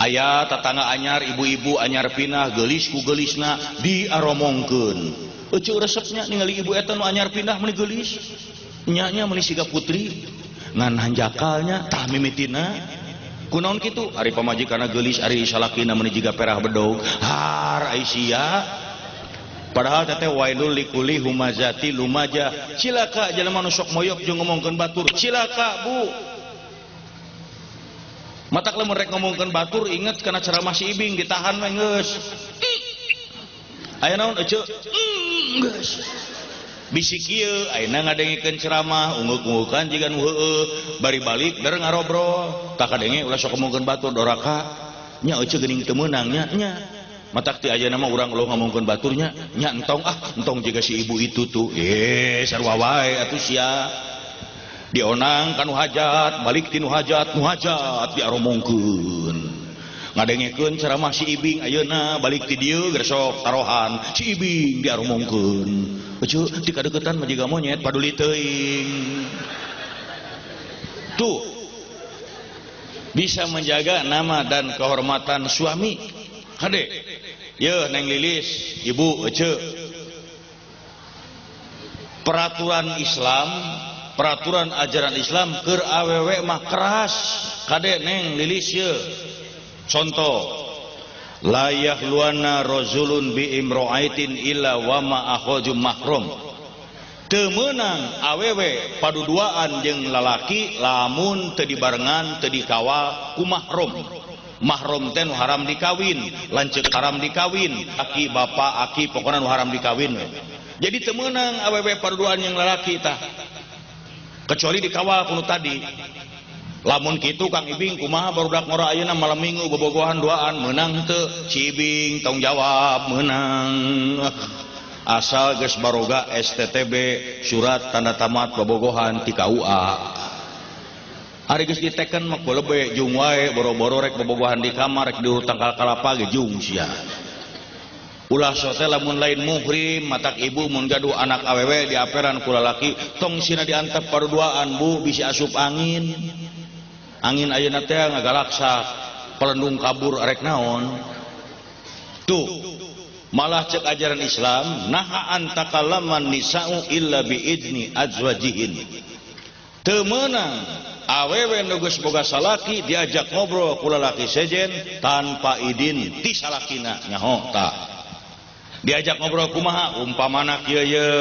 Aya tatangga anyar ibu-ibu anyar pindah geulis ku geulisna diaromongkeun. Euceu resepnya ningali ibu eta nu anyar pindah meuni geulis. Nya-nya meuni siga putri ngan hanjakalnya tah mimitina. Kunaon kitu? Ari pamajikanna geulis ari salakina meuni jiga perah bedog. Har ai sia. Padahal teteh wailul likuli humazati lumajah. Cilaka jelema nu sok moyok jeung ngomongkeun batur. Cilaka bu. Matak lamun rek ngomongkeun batur inget kana ceramah si Ibing ditahan we geus. Aya naon eceu? Geus. Bisi kieu ayeuna ngadengikeun ceramah ungeuk-ungeukan jiga nu heueuh bari balik der ngarobrol. Tah kadenge ulah sok ngomongkeun batur doraka. Nya eceu geuning teu meunang nya nya. Matak ti ayeuna mah urang ulah ngomongkeun baturnya nya entong ah entong jiga si ibu itu tuh. Sarua wae atuh sia. Dionang kanu hajat balik tinu hajat nu hajat diaromongkeun ngadengekeun ceramah si Ibing ayeuna balik ti dieu geus sok tarohan si Ibing diaromongkeun euceu ti kadeukeutan mah jiga monyet paduli teuing tuh bisa menjaga nama dan kehormatan suami kade yeuh Neng Lilis ibu euceu peraturan Islam peraturan ajaran Islam keur awewe mah keras kade Neng Lilis ye contoh la yahluana rajulun bi imra'atin illa wa ma akhaju mahrum teu meunang awewe paduduaan jeung lalaki lamun teu dibarengan teu dikawal ku mahrum mahrum teh nu haram dikawin lanceuk haram dikawin aki bapa aki pokona nu haram dikawin we. Jadi teu meunang awewe paduduaan jeung lalaki tah kecuali dikawal kuno tadi. Lamun kitu Kang Ibing kumaha barudak ngora ayeuna malam minggu bobogohan duaan meunang teu si Ibing tong jawab meunang asal geus baroga STTB surat tanda tamat bobogohan ti KUA ari geus diteken mah lebe jung wae boro-boro rek bobogohan di kamar rek diurut tangkal kalapa ge jung sia. Ulah sote lamun lain muhrim matak ibu mun gaduh anak awewe diaperan ku lalaki tong sina diantep paduduaan bu bisi asup angin angin ayeuna teh ngagalaksak pelendung kabur arek naon tuh malah cek ajaran Islam naha antakallaman nisa'u illa biizni azwajihin teu meunang awewe nu geus boga salaki diajak ngobrol ku lalaki sejen tanpa idin ti salakina nyaho tah diajak ngobrol kumaha umpamana kieu ye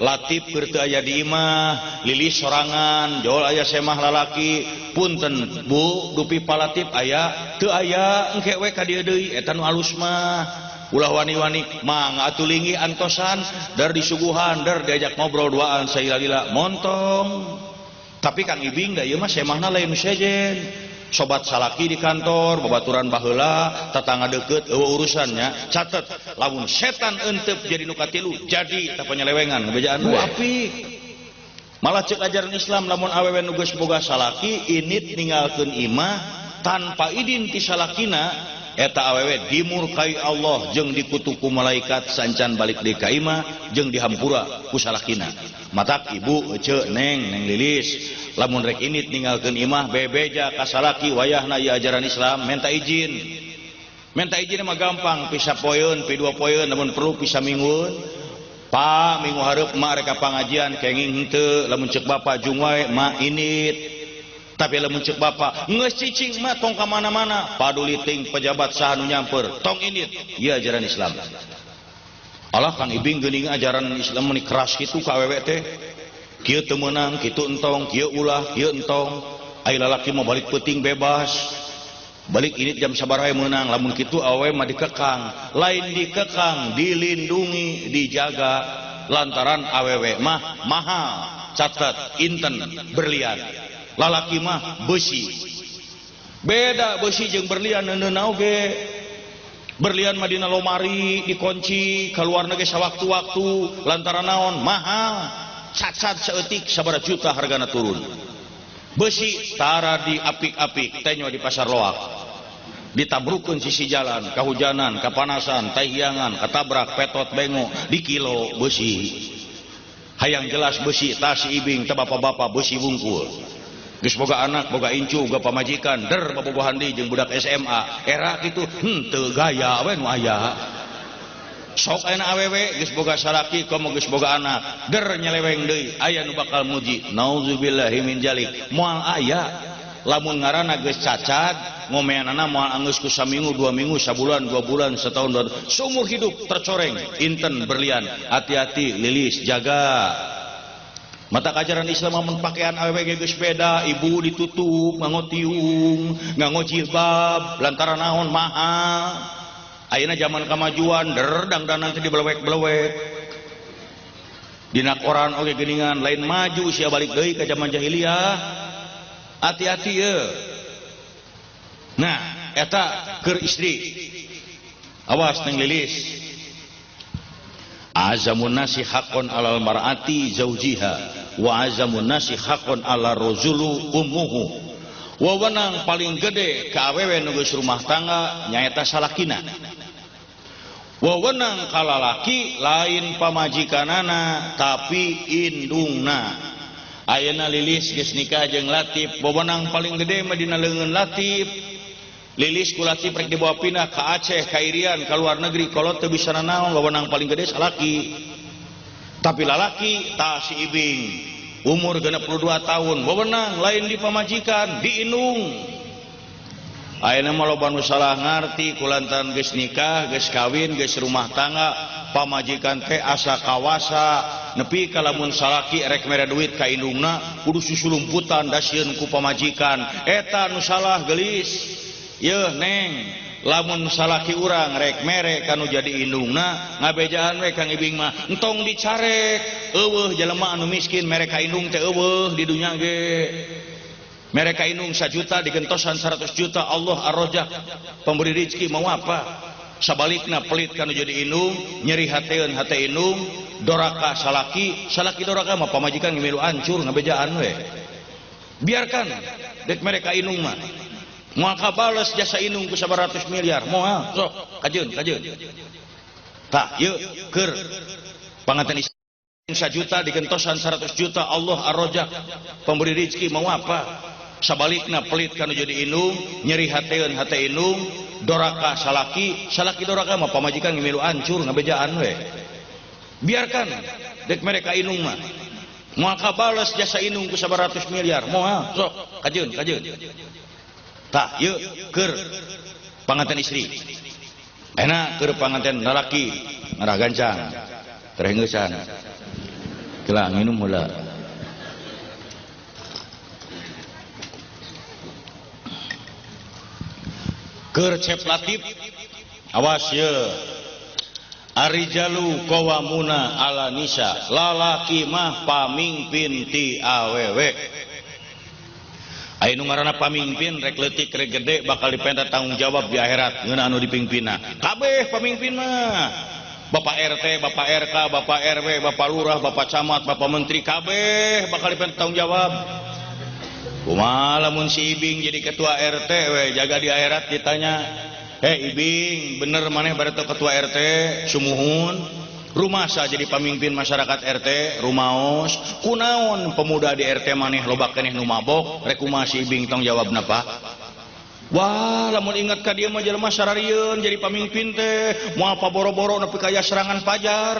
Latif keur teu aya di imah Lilis sorangan jol aya semah lalaki punten bu dupi palatif aya teu aya engke we ka dieu deui eta nu alus mah ulah wani-wani mangga atuh linggih antosan dar disuguhan dar diajak ngobrol duaan sailila montong tapi Kang Ibing da ieu mah semahna lain sejen sobat salaki di kantor babaturan baheula tetangga deukeut eueuh urusannya catet lamun setan entep jadi nu katilu jadi tah panyelewengan bejaan we apik malah cek ajaran Islam lamun awewe nu geus boga salaki init ninggalkeun imah tanpa idin ti salakina eta awewe dimurkai Allah jeung dikutuk ku malaikat sancan balik deui ka imah jeung dihampura ku salakina matak ibu eceu neng neng Lilis lamun rek init ninggalkeun imah bebeja ka salaki wayahna ieu ajaran Islam minta izin mah gampang pisa poeun pi dua poeun lamun perlu pisa minggueun pa minggu hareup mah rek ka pangajian kenging henteu lamun ceuk bapa jung wae ma init tapi lamun ceuk bapa geus cicing mah tong ka mana-mana paduli ting pejabat saha nu nyamper tong init ieu ajaran Islam. Alah Kang Ibing geuning ajaran Islam meuni keras kitu ka awewe teh kieu teu meunang kitu entong kieu ulah kieu entong ai lalaki mah balik peuting bebas balik init jam sabaraha meunang lamun kitu awewe mah dikekang lain dikekang dilindungi dijaga lantaran awewe mah mahal catat inten berlian lalaki mah besi beda besi jeung berlian neuneuna oge berlian mah dina lomari dikunci kaluarna ge sawaktu-waktu lantaran naon mahal cacat saeutik sabaraha juta hargana turun besi tara diapik-apik tenyo di pasar loak ditabrukeun sisi jalan kahujanan kapanasan tahiangan katabrak petot bengo di kilo besi hayang jelas besi tas ibing teh bapak-bapak besi wungkul. Geus boga anak, boga incu, boga pamajikan, der bobogohan deui jeung budak SMA. Era kitu henteu gaya we nu aya. Sok ayeuna awewe geus boga salaki komo geus boga anak, der nyeleweng deui, aya nu bakal muji. Nauzubillahi min jalik. Moal aya. Lamun ngaranna geus cacat, ngomeanana moal anggeus ku saminggu, 2 minggu, sabulan, 2 bulan, setahun, 2, seumur hidup tercoreng, inten berlian. Hati-hati Lilis, jaga. Mata ajaran Islam mun pakaian awewe ge geus beda, ibu ditutup, nganggo tiung, nganggo jilbab, lantaran naon mahal. Ayeuna zaman kamajuan, der dangdanan teh dibelewek-belewek. Dina koran oge geuningan, lain maju sia balik deui ka zaman jahiliyah. Hati-hati ye. Nah, eta keur istri. Awas neng Lilis. Azamun nasi haqqon alal mar'ati zaujiha wa azamun nasi haqqon ala rajulu ummuhu. Wewenang paling gede ka awewe nu geus rumah tangga nyaeta salakina. Wewenang ka lalaki lain pamajikanana tapi indungna. Ayeuna Lilis geus nikah jeung Latif, wewenang paling gede mah dina leungeun Latif. Lilis ku Latif rek dibawa pindah ka Aceh, ka Irian, ka luar negeri, kalau teu bisa nanaon, wewenang paling gede salaki. Tapi lalaki tah si Ibing, umur 62 tahun, wewenang lain di pamajikan, di indung. Ayeuna mah loba nu salah ngarti kulantaran geus nikah, geus kawin, geus rumah tangga, pamajikan teh asa kawasa, nepi ka lamun salaki rek mere duit ka indungna kudu susulumputan dasieun ku pamajikan. Eta nu salah geulis. Yeuh neng, lamun salaki urang rek mere kanu jadi indungna, ngabejaan we Kang Ibing mah, entong dicarek. Eueuh jelema anu miskin mere ka indung teh eueuh di dunya ge. Mere ka indung 1 juta digentosan 100 juta, Allah ar-Razzaq, pemberi rezeki mau apa? Sabalikna pelit kanu jadi indung, nyeri hateun hate indung, doraka salaki, salaki doraka mah pamajikan milu hancur ngabejaan we. Biarkan dek mere ka indung mah. Moal kabales jasa indung ku 100 miliar, moal sok kajeun kajeun. Tah ieu keur panganten istri 1 juta digentosan 100 juta, Allah ar-Razzaq, pemberi rezeki mau apa? Sabalikna pelit kanu jadi indung, nyeri hateun hate indung, doraka salaki, salaki doraka mah pamajikan milu hancur ngabejaan we. Biarkan dek mere ka indung mah. Moal kabales jasa indung ku 100 miliar, moal sok kajeun kajeun. Tah ieu keur panganten istri. Enak keur panganten lalaki ngarah gancang. Terengeusan. Kela nginum heula. Keur Cep Latif awas ye. Arijalu qawamuna ala nisa, lalaki mah pamingpin ti awewe. Aya nu ngaranna pamingpin rek leutik rek gede bakal dipenta tanggung jawab di akhirat ngeunah anu dipingpinna. Kabeh pamingpin mah. Bapak RT, Bapak RK, Bapak RW, Bapak Lurah, Bapak Camat, Bapak Menteri kabeh bakal dipenta tanggung jawab. Kumaha lamun si Ibing jadi ketua RT we jaga di akhirat ditanya, "Eh Ibing, bener maneh bareto ketua RT sumuhun?" Rumah sa jadi pamimpin masyarakat RT rumaos, kunaon pemuda di RT maneh loba keneh nu mabok, rek kumaha si Ibing tong jawabna Pak? Wah, lamun ingat ka dieu mah jelema sararieun jadi pamimpin teh, moal paboro-boro nepi kaya serangan fajar.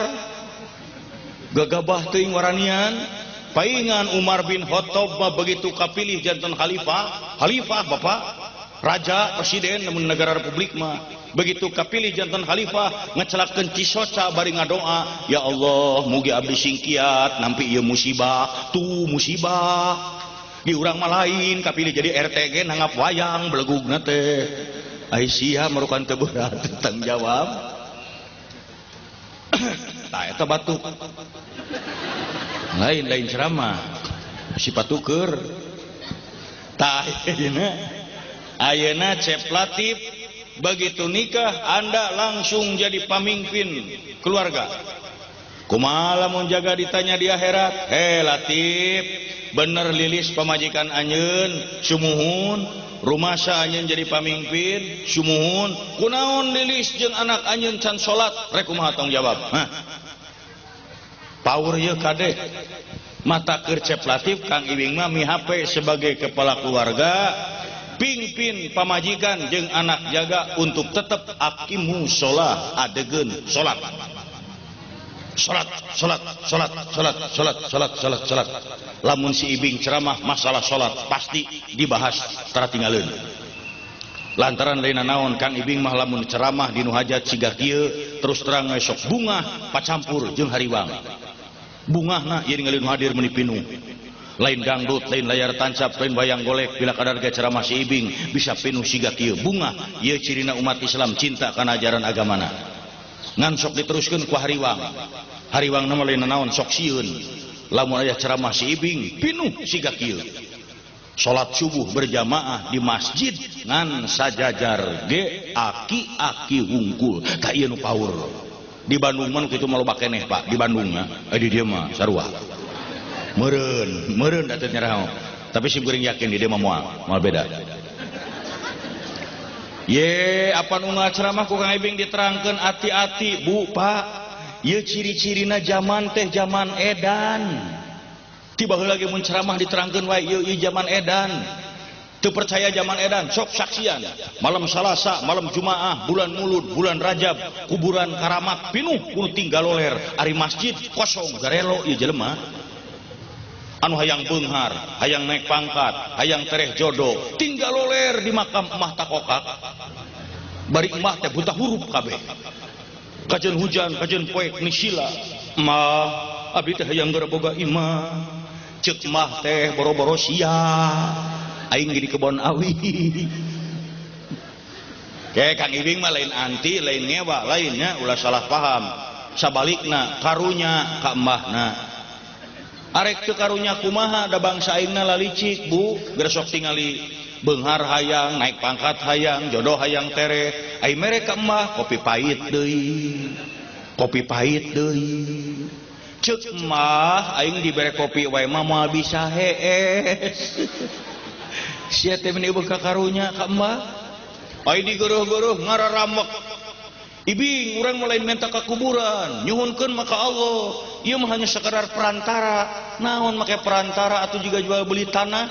Gagabah teuing waranian. Paingan Umar bin Khattab mah begitu kapilih janten khalifah, khalifah Bapak, raja, presiden namun negara republik mah. Begitu kapilih janten khalifah ngecelakeun cisoca bari ngadoa, ya Allah mugi abdi singkiat nampi ieu musibah, tuh musibah. Di urang mah lain kapilih jadi RT ge nanggap wayang belegugna teh. Ai sia merukan teu berat tanggung jawab. Tah eta batuk. Lain-lain ceramah sifat tuker. Tah ayeuna Cep Latif begitu nikah Anda langsung jadi pamimpin keluarga. Kumaha lamun jaga ditanya di akhirat, "Hei Latif, bener Lilis pamajikan anjeun, sumuhun, rumasa anjeun jadi pamimpin, sumuhun, kunaon Lilis jeung anak anjeun can salat, rek kumaha tanggung jawab?" Hah? Power ieu kade. Mata keur Cep Latif Kang Ibing mah mihape sebagai kepala keluarga, pingpin pamajikan jeung anak jaga untuk tetap aqimu sholah, adegeun salat. Salat, salat, salat, salat, salat, salat, salat, salat. Lamun si Ibing ceramah masalah salat pasti dibahas tara tinggaleun. Lantaran lain naon Kang Ibing mah lamun ceramah di nu hajat siga kieu terus terang sok bungah pacampur jeung hariwang. Bungahna ieu ningali nu hadir meuni pinuh. Lain dangdut, lain layar tancap, lain wayang golek, bila kadar ge ceramah si Ibing bisa pinuh siga kieu. Bungah ieu cirina umat Islam cinta kana ajaran agamana. Ngan sok diteruskeun ku hariwang. Hariwangna mah lain naon sok sieun. Lamun aya ceramah si Ibing pinuh siga kieu. Salat subuh berjamaah di masjid ngan sajajar ge aki-aki wungkul. Tah ieu nu paur. Di Bandung mah kitu mah loba keneh Pak, di Bandung mah. Di dieu mah sarua. Meureun, meureun da teu nyaraho. Tapi sim kuring yakin di dieu mah moal beda. Ye, apan unggal ceramah ku Kang Ibing diterangkeun ati-ati, Bu, Pak. Ieu ciri-cirina zaman teh zaman edan. Tiba heula ge mun ceramah diterangkeun wae ieu ieu zaman edan. Teu percaya zaman edan, sok saksian. Malam Salasa, malam Jumaah, bulan Mulud, bulan Rajab, kuburan karamat pinuh kudu tinggal loler, ari masjid kosong garelo ieu jelema. Anu hayang beunghar, hayang naik pangkat, hayang tereh jodoh, tinggal loler di makam emah takokak. Bari emah teh buta huruf kabeh. Kajeun hujan, kajeun poek nisila. Emah, abdi teh hayang geura boga imah. Ceuk mah teh boro-boro sia. Aing di kebon awi. Kayak Kang Ibing mah lain anti, lain ngewa, lainnya ulah salah paham. Sabalikna karunya ka emahna. Arek teu karunya kumaha da bangsa aingna lalicik, Bu. Geus sok tingali beunghar hayang, naik pangkat hayang, jodoh hayang tereh. Ai mere ka emah kopi pahit deui. Kopi pahit deui. Ceuk mah aing dibere kopi wae mah moal bisa hees. Sia teh meuni eueuh ka karunya ka emah. Ai digeuruh-geuruh ngararamek. Ibing urang mah lain minta ka kuburan, nyuhunkeun mah ka Allah. Ieu mah hanya sekadar perantara. Naon make perantara atuh juga jual beli tanah.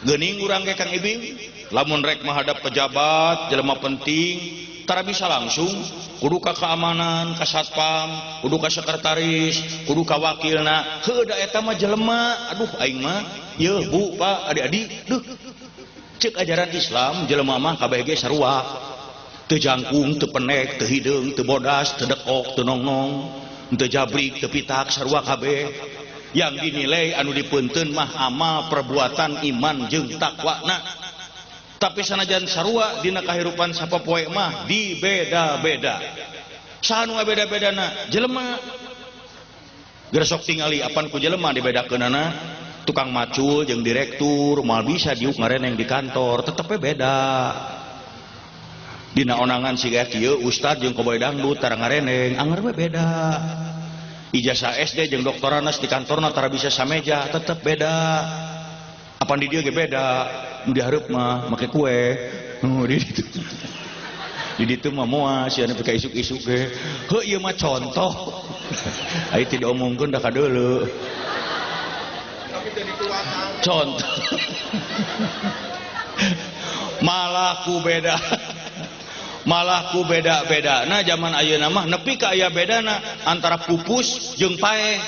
Geuning urang ge Kang Ibing, lamun rek menghadap pejabat, jelema penting, tara bisa langsung, kudu ka keamanan, ka satpam, kudu ka sekretaris, kudu ka wakilna. Heuh da eta mah jelema, aduh aing mah, yeuh Bu, Pak, adik-adik, duh. Ceuk ajaran Islam jelema mah kabeh ge sarua. Teu jangkung, teu penek, teu hideung, teu bodas, teu dekok, teu nongnong, teu jabrik, teu pitak, sarua kabeh. Yang dinilai anu dipeunteun mah amal perbuatan iman jeung takwana. Tapi sanajan sarua dina kahirupan sapopoe mah dibeda-beda. Saha nu ngabeda-bedana? Jelema. Geus sok tingali apan ku jelema dibedakeunana. Tukang macul jeung direktur moal bisa diuk ngareneng di kantor, tetep we beda. Dina onangan siga kieu ustad jeung koboy dangdut tara ngareneng, anger we beda. Ijazah SD jeung doktoranas di kantorna tara bisa sameja, tetep beda. Apan di dieu ge beda, nu dihareup mah make kue. Nu di ditu. Di ditu mah moal sia nepi ka isuk-isuk ge. Heuh ieu mah contoh. Ai teu diomongkeun da kadeuleu. Contoh. Malah ku beda. Malah ku beda-beda. Nah zaman ayeuna mah nepi ka aya bedana antara pupus jeung paeh.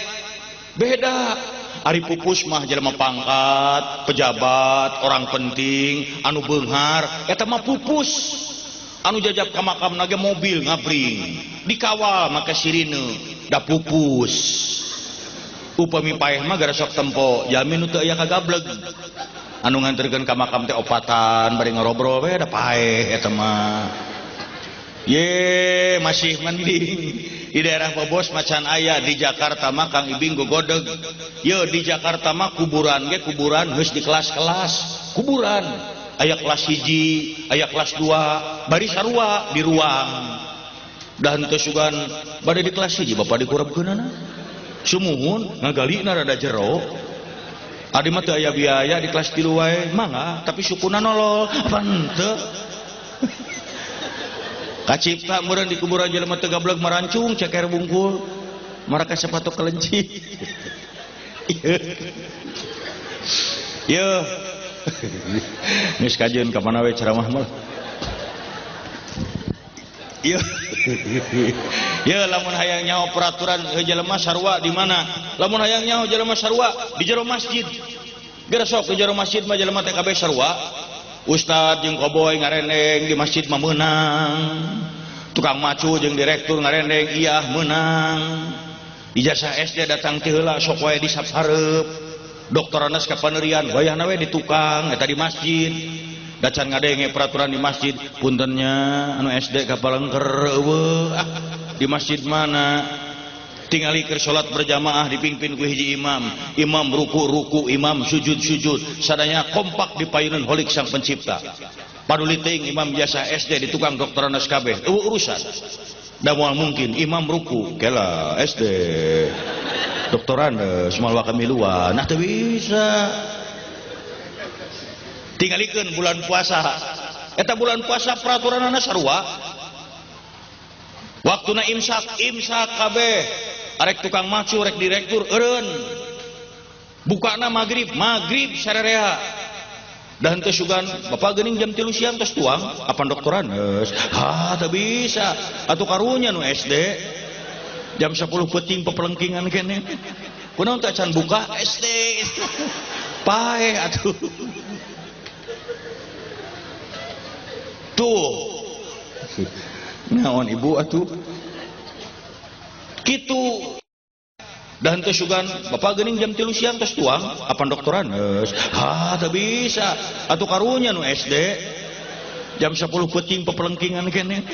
Beda. Ari pupus mah jelema pangkat, pejabat, orang penting, anu beunghar, eta mah pupus. Anu jajab ka makamna ge mobil ngabring, dikawal make sirine, da pupus. Upami paeh mah gara sok tempo, jalmi nu teu aya kagableg. Anu nganterkeun ka makam teh opatan bari ngarobrol we da paeh eta mah. Ye, masih mending di daerah Bobos macan aya, di Jakarta mah Kang Ibing gogodeg. Ye, di Jakarta mah kuburan ge kuburan geus di kelas-kelas, kuburan. Aya kelas 1, aya kelas 2, bari sarua di ruang. Da henteu sugan bade di kelas 1 bapak dikurebkeunana. Sumuhun ngagalina rada jero. Adi mah teu aya biaya di kelas 3 wae, mangga, tapi sukuna nolol, apa henteu? Kacipta meureun di kuburan jelema teu gableg marancung ceker bungkul, maraka sepatu kelenci. Ye. Geus kajeun ka mana we ceramah mah. Ye. Ye lamun hayang nyaho peraturan jelema sarua di mana? Lamun hayang nyaho jelema sarua di jero masjid. Geura sok di jero masjid mah jelema teh kabeh sarua. Ustad jeung koboy ngarendeng di masjid mah meunang. Tukang macu jeung direktur ngarendeng iya meunang. Ijazah SD datang ti heula sok wae di sap hareup. Doktoranas kapanerian wayahna we di tukang eta di masjid. Da can ngadenge peraturan di masjid, puntennya anu SD ka palengker eueuh. Ah, di masjid mana? Tingali keur salat berjamaah dipimpin ku hiji imam, imam ruku-ruku, imam sujud-sujud, sadaya kompak di payunan holik sang pencipta. Paduli teuing imam biasa SD di tukang doktoranas kabeh, eueuh urusan. Da moal mungkin imam ruku kela SD doktorandes moal wakamiluan, nah teu bisa. Tingalikeun bulan puasa. Eta bulan puasa peraturanana sarua. Waktuna imsak, imsak kabeh. Arek tukang macu, rek direktur eureun. Bukana magrib, magrib sarerea. Da henteu sugan, bapak geuning jam 3 siang tos tuang, apan doktorandes. Ha, teu bisa. Atuh karunya nu SD. Jam 10 peuting pepelengkingan kene. Kunaon teh can buka SD. Paeh atuh. Tuh. Naon ibu atuh? Kitu. Da henteu sugan, bapak geuning jam 3 siang tos tuang, apan doktorandes. Ha, teu bisa. Atuh karunya nu SD. Jam 10 peuting pepelengkingan kene.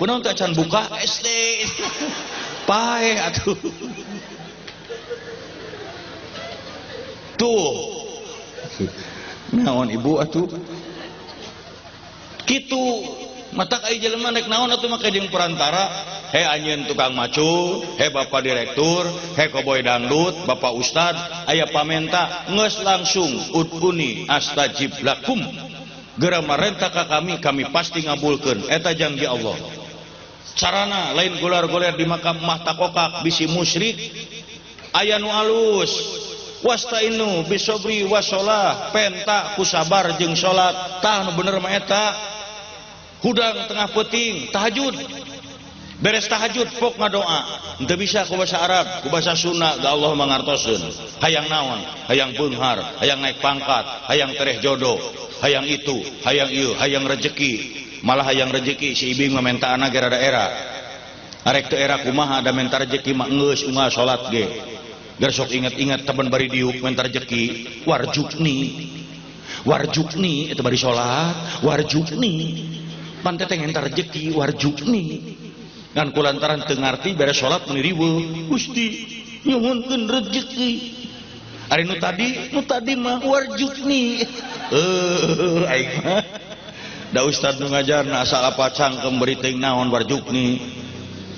Kunaon teh can buka SD. Paeh atuh. Tuh. Naon ibu atuh? Kitu. Matak ai jelema rek naon atuh make jeung perantara, he anjeun tukang macu, he bapak direktur, he koboy dangdut, bapak ustad, aya pamenta geus langsung uduni astajib lakum. Geura marenta ka kami, kami pasti ngabulkeun. Eta janji Allah. Carana lain golar-goler di makam mah takokak bisi musyrik, aya nu alus. Wastainu bisobri wasolah, penta ku sabar jeung salat. Tah nu bener mah eta. Hudang tengah peuting tahajud, beres tahajud pok ngadoa. Henteu bisa ku bahasa Arab, ku bahasa Sunda, ga Allah mangartoseun. Hayang naon? Hayang beunghar, hayang naik pangkat, hayang tereh jodoh, hayang itu, hayang ieu, hayang rejeki. Malah hayang rejeki si ibing mah menta anak ge rada era. Arek teu era kumaha da menta rejeki mah geus unggal salat ge. Geus sok inget-inget taban bari diuk menta rejeki, warjukni. Warjukni eta bari salat, warjukni. Pan teh ngentar rejeki warjukni. Ngan kulantaran teu ngarti beres salat meuni riweuh, Gusti nyuhunkeun rejeki. Ari nu tadi mah warjukni. Aing mah da ustad nu ngajarna asal apa cangkem beri teuing naon warjukni.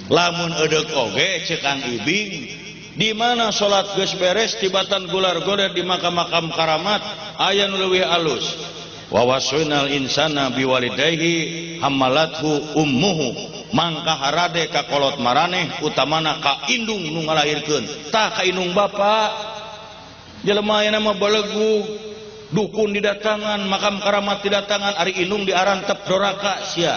Lamun edeuk oge ceuk Kang Ibing, di mana salat geus beres tibatan gular-goler di makam-makam karamat aya nu leuwih alus. Wa wasainal insana biwalidayhi hamalathu ummuhu, mangka harade ka kolot maraneh utamana ka indung nu ngalahirkeun. Tah ka indung bapa jelema ayeuna mah belegug, dukun didatangan, makam karamat didatangan, ari indung diarantep doraka sia.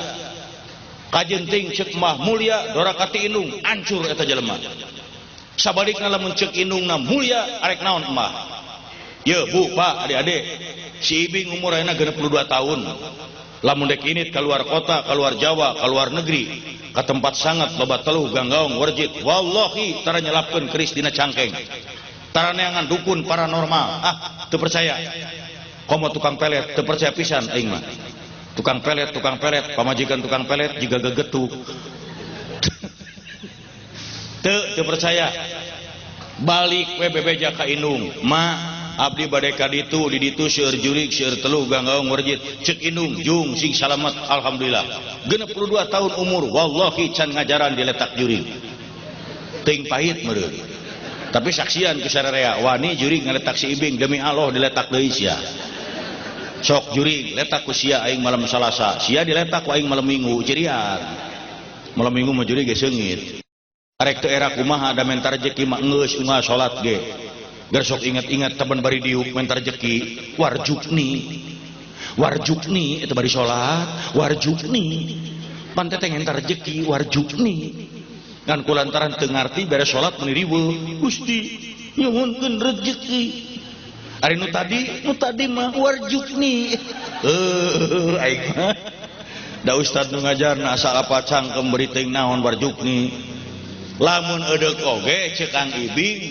Kajenting ceuk mah mulia doraka ti indung, ancur eta jelema. Sabalikna lamun ceuk indungna mulia arek naon emah. Ye bu, pak, adik-adik, si Ibing umur ayeuna 62 tahun. Lamun dek init keluar kota, keluar Jawa, keluar negeri, ka tempat sangat loba teluh ganggaong werjit, wallahi tara nyelapkeun keris dina cangkeng. Tara neangan dukun paranormal. Ah, teu percaya. Komo tukang pelet, teu percaya pisan aing mah. Tukang pelet, pamajikan tukang pelet jiga gegetuk. Teu percaya. Balik we bebeja ka indung, ma abdi bade ka ditu, di ditu seueur jurig, seueur teluh ganggaong werjit. Ceuk indung jung sing salamet alhamdulillah. 62 tahun umur wallahi can ngajaran diletak jurig. Teuing pahit meureun. Tapi saksian ku sararea wani jurig ngaletak si Ibing demi Allah diletak deui sia. Sok jurig letak ku sia aing malam Salasa, sia diletak ku aing malam Minggu cirian. Malam Minggu mah jurig ge seungit. Arek teu era kumaha da menta rejeki mah geus unggal salat ge. Gersok ingat-ingat taban bari diuk mentar rejeki warjukni. Warjukni eta bari salat, warjukni. Pan teh ngentar rejeki warjukni. Ngan kulantaran teu ngarti beres salat meuni riweuh. Gusti nyuhunkeun rejeki. Ari nu tadi mah warjukni. Aing mah. Da ustad nu ngajarna asal apa cangkem beri teuing naon warjukni. Lamun edeuk oge ceuk Kang Ibing,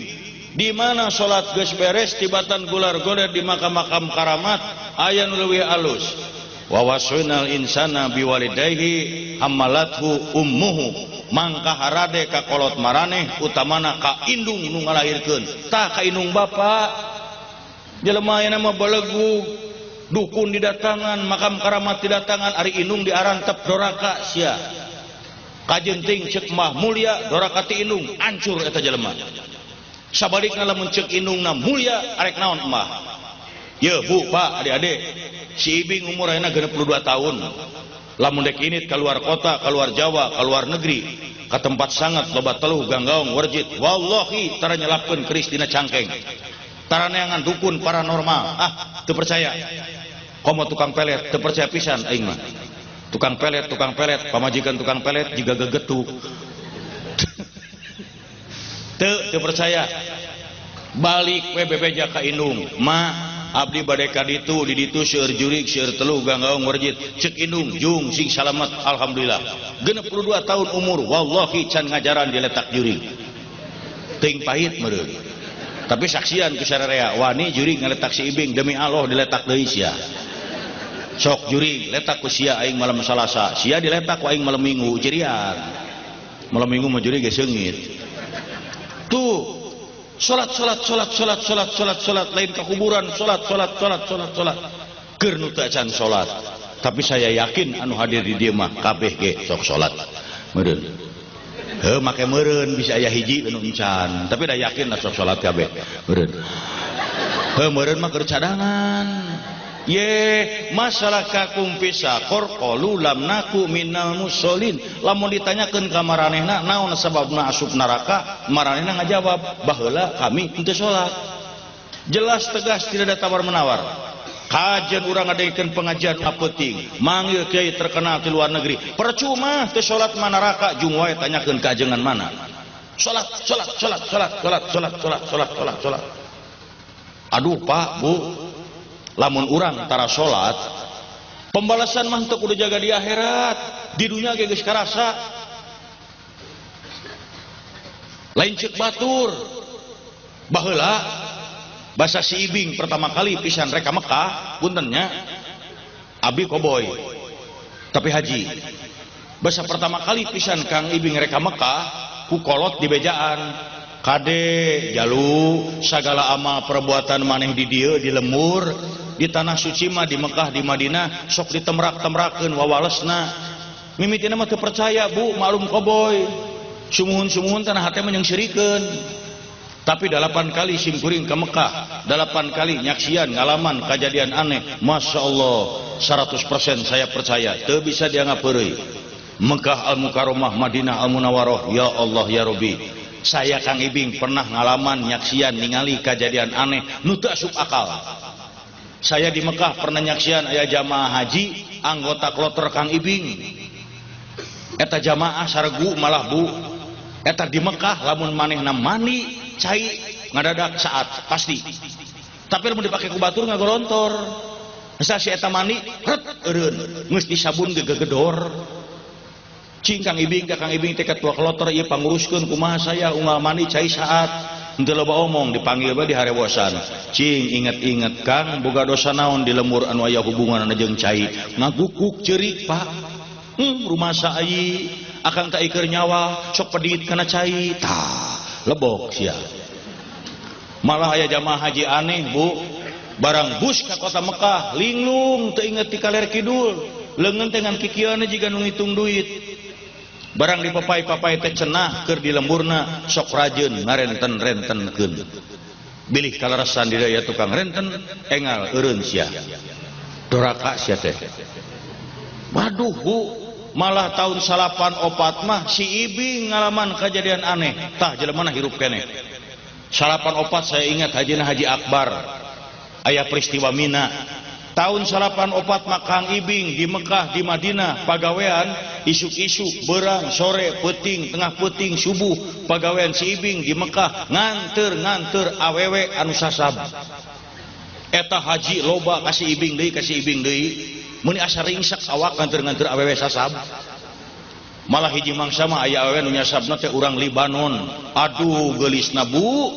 di mana salat geus beres tibatan gular goler di makam-makam karamat aya nu leuwih alus. Wa wasainal insana biwalidayhi hamalathu ummuhu, mangka harade ka kolot maraneh utamana ka indung nu ngalahirkeun. Tah ka indung bapa jelema ayeuna mah belegug, dukun didatangan, makam karamat didatangan, ari indung diarantep doraka sia. Kajenting ceuk mah mulia doraka ti indung, ancur eta jelema. Sabalikna lamun ceuk indungna mulia arek naon mah. Ye bu, pak, adik-adik, si Ibing umur ayeuna 62 tahun. Lamun dek init keluar kota, keluar Jawa, keluar negeri, ka tempat sangat loba teluh ganggaong warjit, wallahi tara nyelapkeun keris dina cangkeng. Tara neangan dukun paranormal, ah teu percaya. Komo tukang pelet, teu percaya pisan aing mah. Tukang pelet, pamajikan tukang pelet jiga gegetuk. Teu percaya. Balik we bebeja ka indung, ma abdi bade ka ditu, di ditu seueur jurig, seueur teluh ganggaong warjit. Ceuk indung jung sing salamet alhamdulillah. 62 tahun umur wallahi can ngajaran diletak jurig. Teuing pahit meureun. Tapi saksian ku sararea wani jurig ngaletak si Ibing demi Allah diletak deui sia. Sok jurig letak ku sia aing malam Salasa, sia diletak ku aing malam Minggu cirian. Malam Minggu mah jurig geus seungit. Tuh salat salat salat salat salat salat salat lain ka kuburan salat salat salat salat salat. Keur nu teu acan salat. Tapi saya yakin anu hadir di dieu mah kabeh ge sok salat. Meureun. Heuh make meureun bisa aya hiji anu encan, tapi da yakin lah sok salat kabeh. Meureun. Heuh meureun mah keur cadangan. Ye masalah kakum pisakor qalu lam naku minal musholin. Lamun ditanyakeun ka maranehna naon sababna asup neraka, maranehna ngajawab baheula kami henteu salat. Jelas tegas tidak ada tawar menawar. Kajian urang ngadengekeun pengajian apeuting, manggil kiai terkenal di luar negeri, percuma teu salat mah neraka, jung wae tanyakeun ka ajengan mana. Salat salat salat salat salat salat salat salat salat salat. Aduh Pak, Bu, lamun urang tara salat, pembalasan mah teu kudu jaga di akhirat, di dunia ge geus karasa. Lain ceuk batur. Baheula basa si Ibing pertama kali pisan rek ka Mekah, puntennya abi koboy tapi haji. Basa pertama kali pisan Kang Ibing rek ka Mekah, ku kolot di bejaan. Kade jalu sagala amal perbuatan maneh di dieu di lemur di tanah suci mah di Mekah di Madinah sok ditemrak-temrakeun wawalesna. Mimitina mah teu percaya bu, maklum koboy. Sumuhun-sumuhun tanah hate mah nyengsirikeun. Tapi 8 kali simkuring ke Mekah, 8 kali nyaksian ngalaman kejadian aneh, Masya Allah 100% saya percaya, teu bisa dianggap heureuy. Mekah Al-Mukarramah, Madinah Al-Munawwarah, ya Allah ya Rabbi. Saya Kang Ibing pernah ngalaman nyaksian ningali kejadian aneh nu teu asup akal. Saya di Mekah pernah nyaksian aya jamaah haji anggota kloter Kang Ibing. Eta jamaah saregu malah bu. Eta di Mekah lamun manehna mandi cai ngadadak saat pasti. Tapi lamun dipake ku batur ngagolontor. Asa si eta mandi ret eureun geus disabun gegedor. Cing Kang Ibing ka Kang Ibing teh ketua kloter ieu panguruskeun kumaha saya unggal mandi cai saat. Henteu loba omong dipanggil bae di harewosan. Cing inget-inget Kang boga dosa naon di lemur anu aya hubunganna jeung cai. Ngagukuk ceurik Pak. Rumasa ai akang tak iker nyawa sok pedit kana cai. Tah lebok sia. Malah aya jamaah haji aneh Bu. Barang bus ka kota Mekah linglung teu inget ti kaler kidul. Leungeun teh ngan kikieuanna jiga nu ngitung duit. Barang dipapai-papai teh cenah keur di lemburna sok rajeun ngarenten-rentenkeun. Bilih kaleresan di daya tukang renten engal eureun sia. Doraka sia teh. Waduh Bu, malah tahun 94 mah si Ibing ngalaman kejadian aneh. Tah jelema na hirup keneh. 94 saya ingat hajina Haji Akbar aya peristiwa Mina. Tahun 94 mah Kang Ibing di Mekah di Madinah pagawean isuk-isuk berang sore peuting tengah peuting subuh pagawean si Ibing di Mekah nganter-nganter awewe anu sasab. Eta haji loba kasih Ibing deui kasih Ibing deui meuni asa ringsek awak nganter-nganter awewe sasab. Malah hiji mangsa mah aya awewe nu nyasabna teh urang Libanon. Aduh geulisna Bu.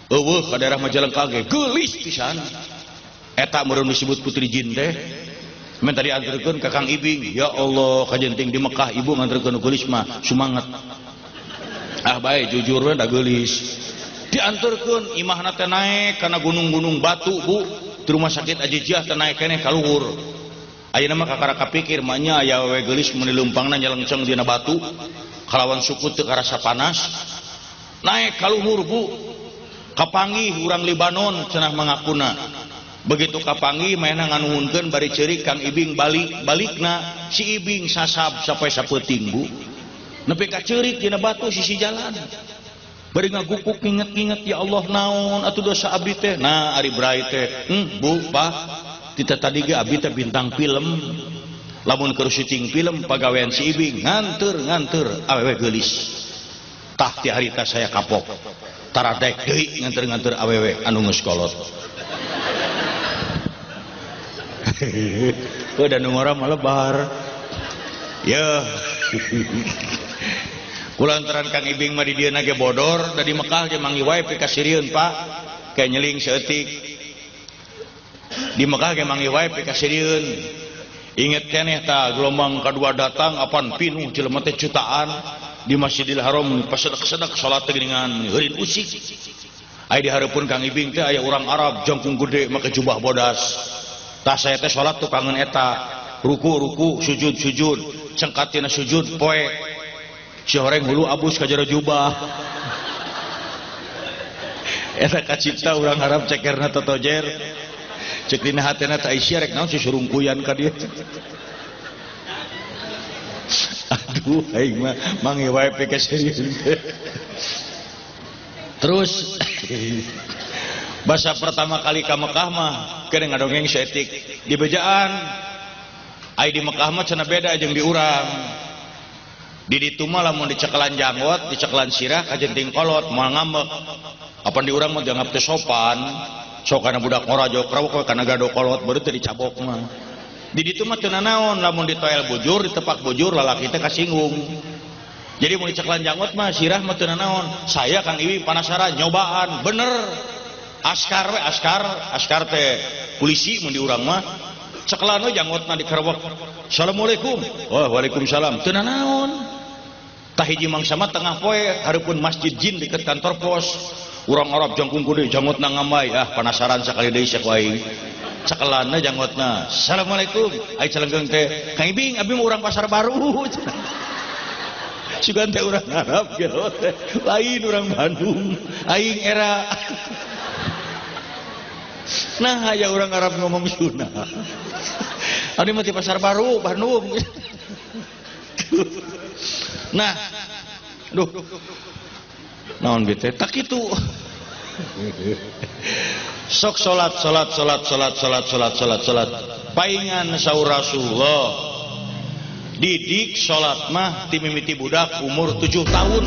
Eueuh ka daerah Majalengka ge geulis pisan. Eta meureun disebut putri jin teh. Men tadi anterkeun ka Kang Ibing, ya Allah kajenting di Mekah ibu nganterkeun nu geulis mah sumanget. Ah bae jujur we da geulis. Dianterkeun imahna teh naek kana gunung-gunung batu Bu, di rumah sakit Ajijiah teh naek keneh ka luhur. Ayeuna mah kakara kapikir mah nya aya we geulis mun leumpangna nyelengceng dina batu kalawan suku teu karasa panas. Naek ka luhur Bu. Kapanggih urang Libanon cenah mangakuna. Begitu kapanggih mainna nganuhunkeun bari ceurik Kang Ibing balik balikna si Ibing sasab sampai sapeuting Bu. Nepi ka ceurik dina batu sisi jalan. Bari ngagukuk nginget-nginget ya Allah naon atuh dosa abdi teh. Nah ari brai teh, Bu, Pak, tita tadi ge abdi teh bintang film. Lamun keur syuting film pagawean si Ibing nganter-nganter awewe geulis. Tah ti harita saya kapok. Taradek deui nganter-nganter awewe anu geus kolot. Udah nu ngora mah lebar. Yeuh. Kulantaran Kang Ibing mah di dieu ge bodor, da di Mekah ge manggih wae pikasirieun Pak. Kayak nyeling saeutik. Di Mekah ge manggih wae pikasirieun. Inget keneh tah gelombang kadua datang apan pinuh jelema teh jutaan di Masjidil Haram pasedek-sedek salat teh geuningan heurin usik. Aya di hareupeun Kang Ibing teh aya urang Arab jangkung gede make jubah bodas. Tah saya teh salat tukangeun eta, ruku-ruku, sujud-sujud, cengkatina sujud poe. Si horeng hulu abus ka jero jubah. Eta kacipta urang Arab cekerna totojer. Cek dina hatena teh Aisyah rek naon si surungkuyan ka dieu. Aduh aing mah mangi wae pikasirieun teh. Terus bahasa pertama kali ka Mekah mah keur ngadongeng saeutik di bejaan. Ai di Mekah mah cenah beda jeung di urang. Di ditu mah lamun dicekelan janggot, dicekelan sirah kajenting kolot moal ngambek. Apan di urang mah dianggap teh sopan. Sok kana budak ngora jok rawok kana gado kolot baru teh dicabok mah. Di ditu mah teu nanaon lamun ditoel bujur, ditepak bujur lalaki teh kasinggung. Jadi mun dicekelan janggot mah sirah mah teu nanaon. Saya Kang Ibing panasaran nyobaan bener. Askar we askar, askar teh polisi mun di urang mah cekelan we janggotna dikerewek. Assalamualaikum. Wah, waalaikumsalam. Teu nanaon. Tah hiji mangsa mah tengah poe hareupeun masjid jin deket kantor pos. Urang Arab jangkung kude janggotna ngambai. Ah, penasaran sakali deui sok aing. Cekelanna janggotna. Assalamualaikum. Ai celenggeng teh, Kang Ibing abdi mah urang Pasar Baru. Sugan teh urang Arab gelo teh. Lain urang Bandung. Aing era. Nah, aya orang Arab ngomong Sunda. Abdi mah ti Pasar Baru, Bandung. Nah, duh. Naon bete? Tak kitu. Sok salat salat salat salat salat salat salat salat. Paingan saur Rasulullah. Didik salat mah ti mimiti budak umur 7 tahun.